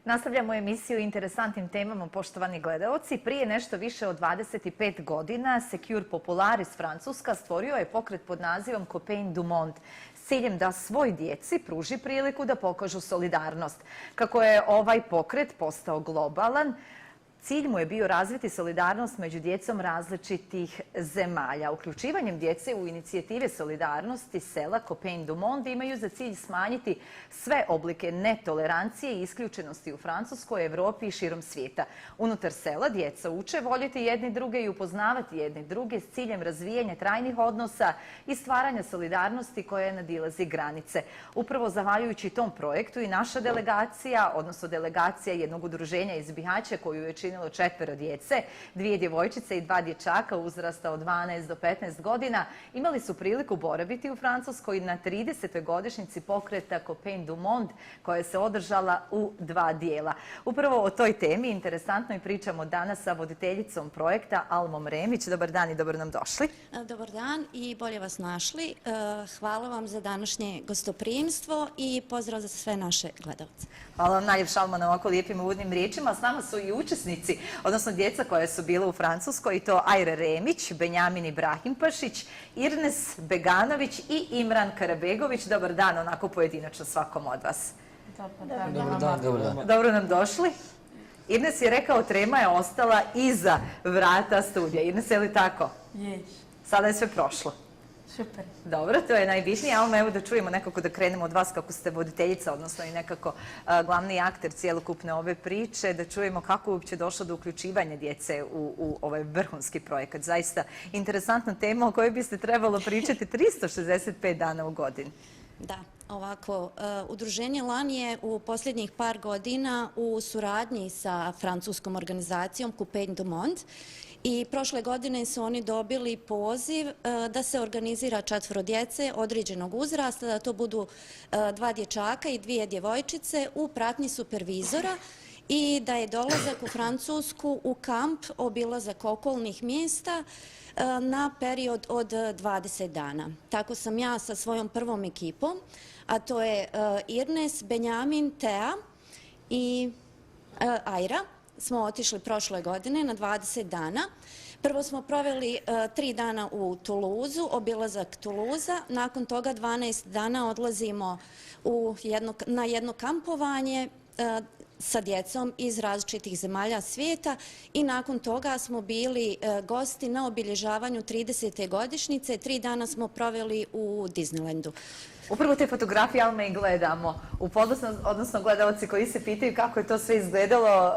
Nastavljamo emisiju interesantnim temama, poštovani gledaoci. Prije nešto više od 25 godina Secours Popularis Francuska stvorio je pokret pod nazivom Copain du Monde s ciljem da svoj djeci pruži priliku da pokažu solidarnost. Kako je ovaj pokret postao globalan, cilj mu je bio razviti solidarnost među djecom različitih zemalja. Uključivanjem djece u inicijative solidarnosti sela Copain du Monde imaju za cilj smanjiti sve oblike netolerancije i isključenosti u Francuskoj, Evropi i širom svijeta. Unutar sela djeca uče voljeti jedni druge i upoznavati jedni druge s ciljem razvijanja trajnih odnosa i stvaranja solidarnosti koja nadilazi granice. Upravo zahvaljujući tom projektu i naša delegacija, odnosno delegacija jednog udruženja iz Bihaća koju je činilo 4 djece, 2 djevojčice i 2 dječaka uzrasta od 12 do 15 godina, imali su priliku boraviti u Francuskoj na 30. godišnjici pokreta Copain du Monde koja se održala u 2 dijela. Upravo o toj temi interesantno i pričamo danas sa voditeljicom projekta Almom Remić. Dobar dan i dobro nam došli. Dobar dan i bolje vas našli. Hvala vam za današnje gostoprimstvo i pozdrav za sve naše gledalce. Hvala vam najljepša Alma na ovako lijepim uvodnim riječima. S nama su i učesnici, odnosno djeca koja su bila u Francuskoj, i to Ajra Remić, Benjamin Ibrahimpašić, Irnes Beganović i Imran Karabegović. Dobar dan, onako pojedinačno svakom od vas. Dobar dan. Dobro nam došli. Irnes je rekao trema je ostala iza vrata studija. Irnes, je li tako? Ješ. Sada je sve prošlo. Super. Dobro, to je najbitnije. Alma, evo da čujemo nekako, da krenemo od vas kako ste voditeljica, odnosno i nekako glavni akter cijelokupne ove priče, da čujemo kako je uopće došlo do uključivanja djece u ovaj vrhunski projekat. Zaista interesantna tema o kojoj biste trebalo pričati 365 dana u godini. Da, ovako, udruženje LAN je u posljednjih par godina u suradnji sa francuskom organizacijom Copain du Monde i prošle godine su oni dobili poziv da se organizira 4 djece određenog uzrasta, da to budu 2 dječaka i 2 djevojčice u pratnji supervizora i da je dolazak u Francusku u kamp, obilazak okolnih mjesta na period od 20 dana. Tako sam ja sa svojom prvom ekipom, a to je Irnes, Benjamin, Tea i Ajra, smo otišli prošle godine na 20 dana. Prvo smo proveli 3 dana u Toulouseu, obilazak Toulousea. Nakon toga 12 dana odlazimo na jedno kampovanje sa djecom iz različitih zemalja svijeta i nakon toga smo bili gosti na obilježavanju 30. godišnjice. 3 dana smo proveli u Disneylandu. Upravo te fotografije, Alme, i gledamo. Odnosno gledalci koji se pitaju kako je to sve izgledalo,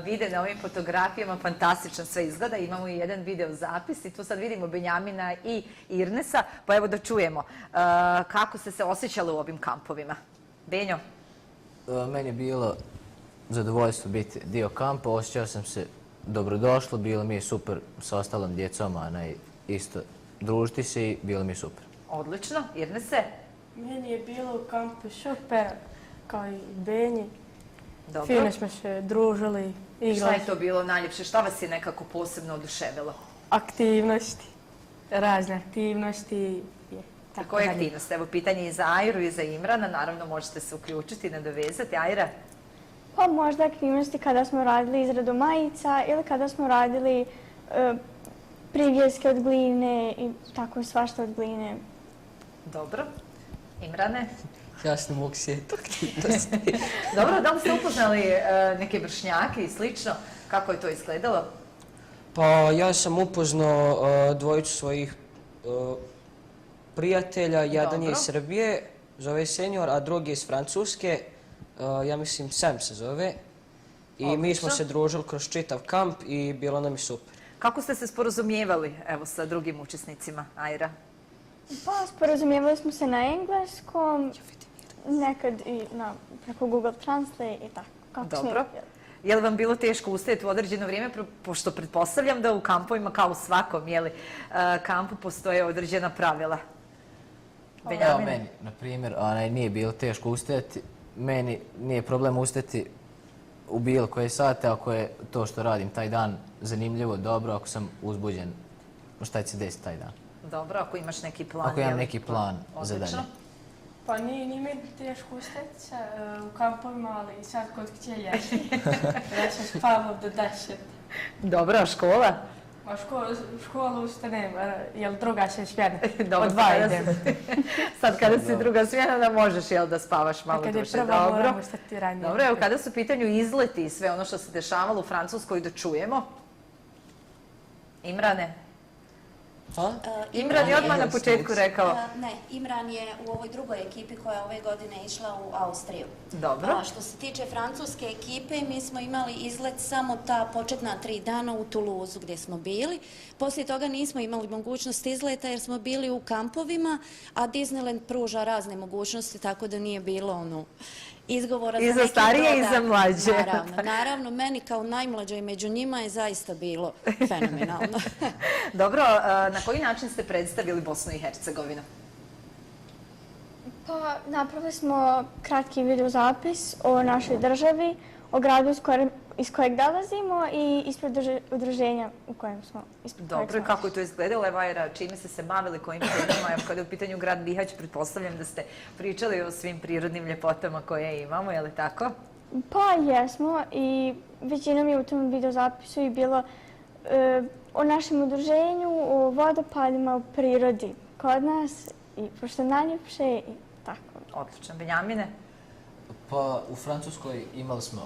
vide na ovim fotografijama, fantastično sve izgleda. Imamo i jedan video zapis i tu sad vidimo Benjamina i Irnesa, pa evo da čujemo kako ste se osjećali u ovim kampovima. Benjo? Meni je bilo zadovoljstvo biti dio kampa, osjećao sam se dobrodošlo, bilo mi je super sa ostalom djecom, a ne isto družiti se i bilo mi je super. Odlično. Irnese? Meni je bilo u kampu super, kao i Benji. Dobro. Fino smo se družili, igrali. Šta je to bilo najljepše? Šta vas je nekako posebno oduševilo? Aktivnosti, razne aktivnosti. Koje aktivnosti? Evo pitanje i za Ajru i za Imrana, naravno možete se uključiti i nadovezati. Ajra? Pa možda aktivnosti kada smo radili izradu majica ili kada smo radili privjeske od gline i tako svašta od gline. Dobro. Imrane? Ja se ne mogu sjetiti aktivnosti. Dobro, da li ste upoznali neke vršnjake i slično? Kako je to izgledalo? Pa ja sam upoznao dvojicu svojih prijatelja. Jedan je iz Srbije, zove Senior, a drugi je iz Francuske. Ja mislim Sam se zove. I mi smo se družili kroz čitav kamp i bilo nam je super. Kako ste se sporazumijevali, evo, sa drugim učesnicima, Ajra? Pa sporazumijevali smo se na engleskom, nekad i preko Google Translate i tako. Dobro. Je li vam bilo teško ustajati u određeno vrijeme, pošto pretpostavljam da u kampovima, kao u svakom kampu, postoje određena pravila? Evo meni, na primjer, nije bilo teško ustajati. Meni nije problem ustati u bilo koje sate ako je to što radim taj dan zanimljivo, dobro, ako sam uzbuđen, šta će se desiti taj dan. Dobro, ako imaš neki plan. Ako imam neki plan za dalje. Pa nije meni teško ustati u kampovima, ali sad kod kuće jesti. Ja sam spavala do 10. Dobro, a škola? Ma školu ustanem, jel druga se smjena. Dobro, Od 2 idem. Sad kada si druga smjena, da možeš da spavaš malo A kad je duže. prva, Dobro. moram ustati ranije. Dobro, evo kada su u pitanju izleti i sve ono što se dešavalo u Francuskoj da čujemo. Imrane? Imran je odmah na početku rekao. Ne, Imran je u ovoj drugoj ekipi koja je ove godine išla u Austriju. Dobro. A što se tiče francuske ekipe, mi smo imali izlet samo ta početna 3 dana u Toulouse gdje smo bili. Poslije toga nismo imali mogućnost izleta jer smo bili u kampovima, a Disneyland pruža razne mogućnosti, tako da nije bilo izgovora za I neki za starije i dodat. za mlađe. Naravno, meni kao najmlađoj među njima je zaista bilo fenomenalno. Dobro, na koji način ste predstavili Bosnu i Hercegovinu? Pa napravili smo kratki videozapis o našoj državi, o gradu iz kojeg dolazimo i ispred udruženja u kojem smo. Dobro, i kako je to izgledalo? Evo, Ajra, čime ste se bavili, kojim temama? Evo, kada je u pitanju grad Bihać, pretpostavljam da ste pričali o svim prirodnim ljepotama koje imamo, je li tako? Pa jesmo i većinom je u tom videozapisu i bilo o našem udruženju, o vodopadima, o prirodi kod nas i pošto najljepše i tako. Odlično. Benjamine? Pa u Francuskoj imali smo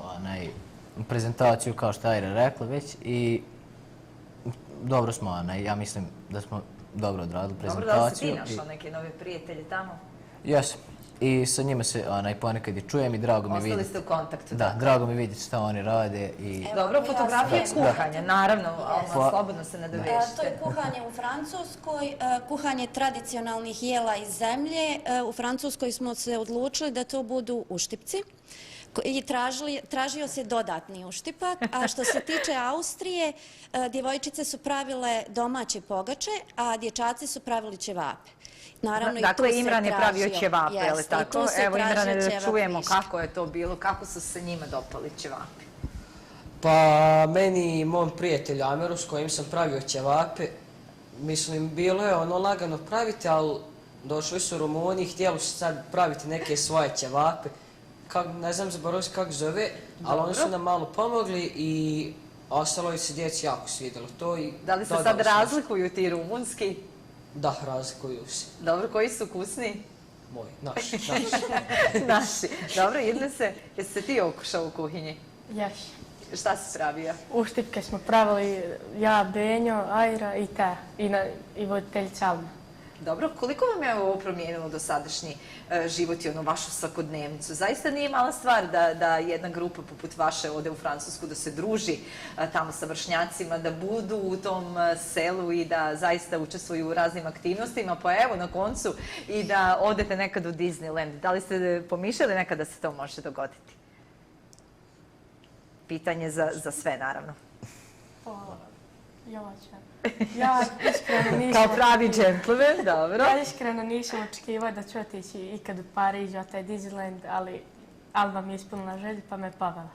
prezentaciju kao što je Ajra rekla već i dobro smo, ja mislim da smo dobro odradili prezentaciju. Dobro, da li si ti našla neke nove prijatelje tamo? Jesam. I sa njima se ponekad i čujem i drago mi vidjeti. Ostali ste u kontaktu? Da, drago mi vidjeti šta oni rade i... Dobro, fotografije kuhanja, naravno, ali slobodno se nadovežite. To je kuhanje u Francuskoj, kuhanje tradicionalnih jela iz zemlje. U Francuskoj smo se odlučili da to budu uštipci i tražio se dodatni uštipak. A što se tiče Austrije, djevojčice su pravile domaće pogače, a dječaci su pravili ćevape. Dakle, Imran je pravio ćevape, je li tako? Evo, Imrane, da čujemo kako je to bilo, kako su se njima dopali ćevapi. Pa meni i mom prijatelju Ameru s kojim sam pravio ćevape, mislim, bilo je lagano praviti, ali došli su Rumuni i htjeli su sad praviti neke svoje ćevape. Ne znam zaboravio se kako zove, ali oni su nam malo pomogli i ostalo se djeci jako svidjelo to. Da li se sad razlikuju ti rumunski? Da, razlikuju se. Dobro, koji su ukusniji? Moji, naši. Naši. Dobro, Idnese, jesi se ti okušao u kuhinji? Jes. Šta si pravio? Uštipke smo pravili ja, Benjo, Ajra i te, i voditeljica Alma. Dobro, koliko vam je ovo promijenilo dosadašnji život i vašu svakodnevnicu? Zaista nije mala stvar da jedna grupa poput vaše ode u Francusku, da se druži tamo sa vršnjacima, da budu u tom selu i da zaista učestvuju u raznim aktivnostima, pa evo na koncu i da odete nekad u Disneyland. Da li ste pomišljali nekad da se to može dogoditi? Pitanje za sve, naravno. Ja iskreno nisam... Kao pravi džentlmen, dobro. Ja iskreno nisam očekivao da ću otići ikad u Pariz, a taj Disneyland, ali Alma mi je ispunila želju pa me pavela.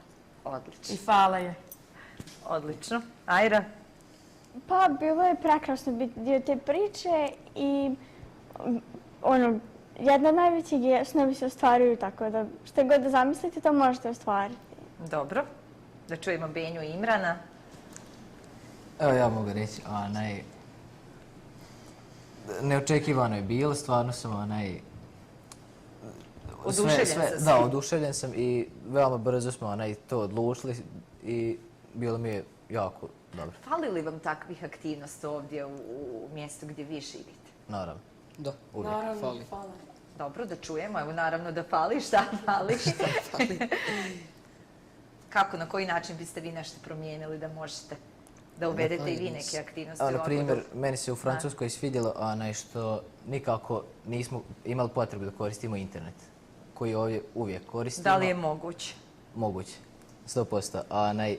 Odlično. I hvala je. Odlično. Ajra? Pa bilo je prekrasno biti dio te priče i jedna od najvećih snovi se ostvaruju, tako da što god da zamislite to možete ostvariti. Dobro. Da čujemo Benju i Imrana. Evo ja mogu reći, neočekivano je bilo, stvarno sam Oduševljen sam. Da, oduševljen sam i veoma brzo smo to odlučili i bilo mi je jako dobro. Fali li vam takvih aktivnosti ovdje u mjestu gdje vi živite? Naravno. Da, uvijek. Fali. Dobro, da čujemo, evo naravno da fali, šta fali? Kako, na koji način biste vi nešto promijenili da možete da uvedete i vi neke aktivnosti ovako? Na primjer, meni se u Francuskoj svidjelo što nikako nismo imali potrebu da koristimo internet, koji ovdje uvijek koristimo. Da li je moguće? Moguće, 100%.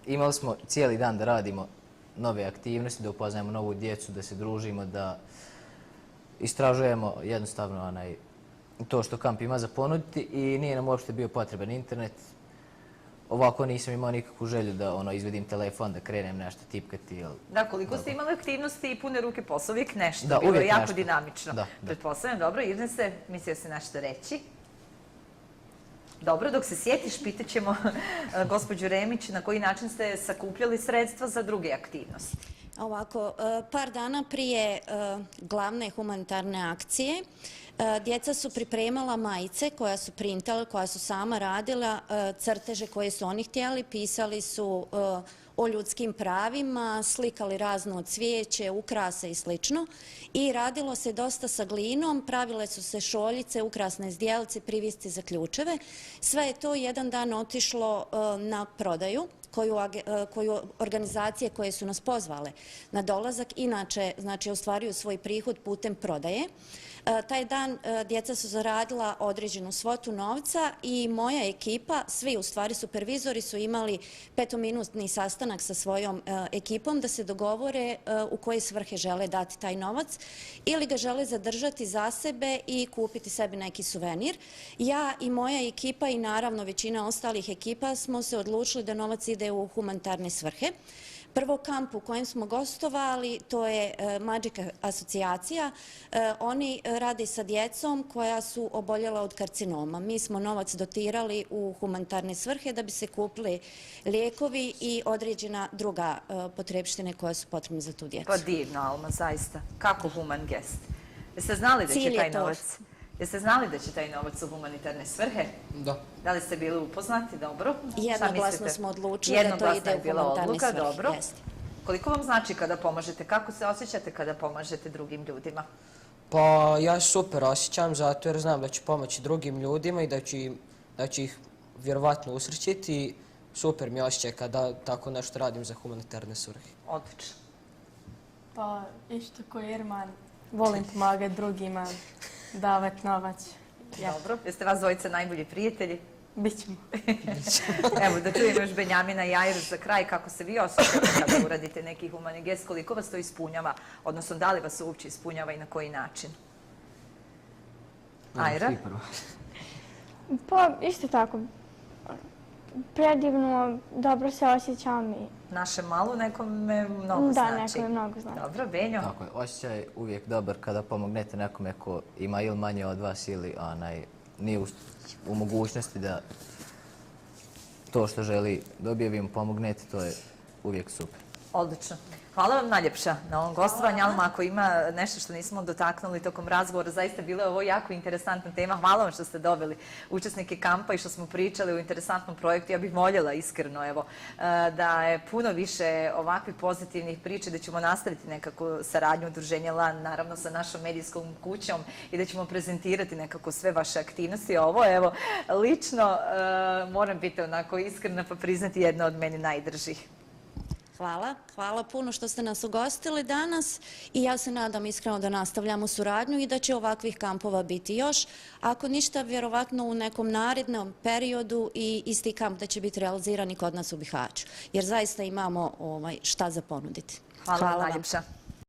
Imali smo cijeli dan da radimo nove aktivnosti, da upoznajemo novu djecu, da se družimo, da istražujemo jednostavno to što kamp ima za ponuditi i nije nam uopšte bio potreban internet. ovako nisam imao nikakvu želju da izvedim telefon, da krenem nešto tipkati. Da, koliko ste imali aktivnosti i pune ruke posla, uvijek nešto. Da, Bilo je uvijek jako nešto. dinamično. Da. Pretpostavljam, dobro, Irnese, mislio si nešto reći? Dobro, dok se sjetiš, pitat ćemo gospođu Remić na koji način ste sakupljali sredstva za druge aktivnosti. Ovako, par dana prije glavne humanitarne akcije, djeca su pripremala majice koja su printala, koja su sama radila, crteže koje su oni htjeli, pisali su o ljudskim pravima, slikali razno cvijeće, ukrase i slično. I radilo se dosta sa glinom, pravile su se šoljice, ukrasne zdjelce, privisci za ključeve. Sve je to jedan dan otišlo na prodaju, koju organizacije koje su nas pozvale na dolazak inače ostvaruju svoj prihod putem prodaje. Taj dan djeca su zaradila određenu svotu novca i moja ekipa, svi u stvari supervizori su imali 5-minutni sastanak sa svojom ekipom da se dogovore u koje svrhe žele dati taj novac ili ga žele zadržati za sebe i kupiti sebi neki suvenir. Ja i moja ekipa i naravno većina ostalih ekipa smo se odlučili da novac ide u humanitarne svrhe. Prvo kamp u kojem smo gostovali, to je Magic asocijacija. Oni rade sa djecom koja su oboljela od karcinoma. Mi smo novac dotirali u humanitarne svrhe da bi se kupili lijekovi i određena druga potrepštine koja su potrebne za tu djecu. Pa divno, Alma, zaista. Kako human gest. Jeste znali da će taj novac... Jeste znali da će taj novac u humanitarne svrhe? Da. Da li ste bili upoznati? Dobro. Jednoglasno smo odlučili da to ide u humanitarne svrhe. Dobro. Koliko vam znači kada pomažete? Kako se osjećate kada pomažete drugim ljudima? Pa ja super osjećam zato jer znam da ću pomoći drugim ljudima i da ću ih vjerovatno usrećiti i super mi osjećaj kada tako nešto radim za humanitarne svrhe. Odlično. Pa isto ko Irman, volim pomagati drugima, davati novac. Dobro. Jeste vas dvojica najbolji prijatelji? Bićemo. Evo, da čujem još Benjamina i Ajru za kraj, kako se vi osjećate kada uradite neki humani gest, koliko vas to ispunjava, odnosno da li vas uopće ispunjava i na koji način? Ajra? Pa isto tako, predivno, dobro se osjećam i... Naše malo nekome mnogo znači. Da, nekome mnogo znači. Dobro, Benjo? Tako je, osjećaj uvijek dobar kada pomognete nekome ko ima ili manje od vas ili nije u mogućnosti da to što želi dobije, vi mu pomognete, to je uvijek super. Odlično. Hvala vam najljepša na ovom gostovanju, Alma, ako ima nešto što nismo dotaknuli tokom razgovora, zaista bila je ovo jako interesantna tema. Hvala vam što ste doveli učesnike kampa i što smo pričali o interesantnom projektu. Ja bih voljela iskreno, evo, da je puno više ovakvih pozitivnih priča, da ćemo nastaviti nekako saradnju udruženja LAN, naravno sa našom medijskom kućom i da ćemo prezentirati nekako sve vaše aktivnosti. Ovo, evo, lično moram biti onako iskrena pa priznati jedno od meni najdržih. Hvala puno što ste nas ugostili danas i ja se nadam iskreno da nastavljamo suradnju i da će ovakvih kampova biti još. Ako ništa, vjerovatno u nekom narednom periodu i isti kamp da će biti realiziran i kod nas u Bihaću, jer zaista imamo šta za ponuditi. Hvala vam najljepša.